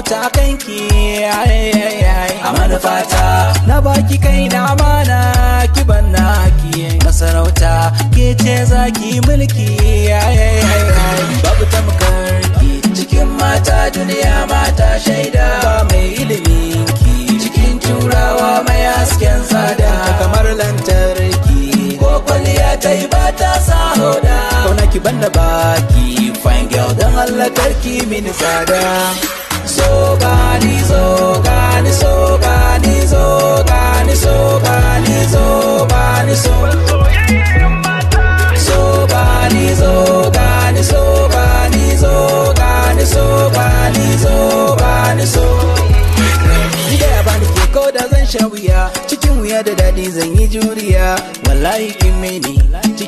mutu kanki. A manufata na baki kai na amana, ki naki masarauta, ke ce zaki mulki. Babu tamkarki cikin mata, duniya mata shaida, ba mai ilimin ki cikin Turawa, mai hasken tsada kamar lantarki, ko kwaliya ta yi ba ta sa hoda. Kauna ki banda baki, fine girl, don Allah karki mini tsada. So gani, so gani, so gani, so gani, so gani, so gani, so so gani, so gani, so gani, so gani, so gani, so gani, so ni da ya bani ke, ko da zan sha wuya, cikin wuya da daɗi zan yi juriya. Wallahi kin mini ciki.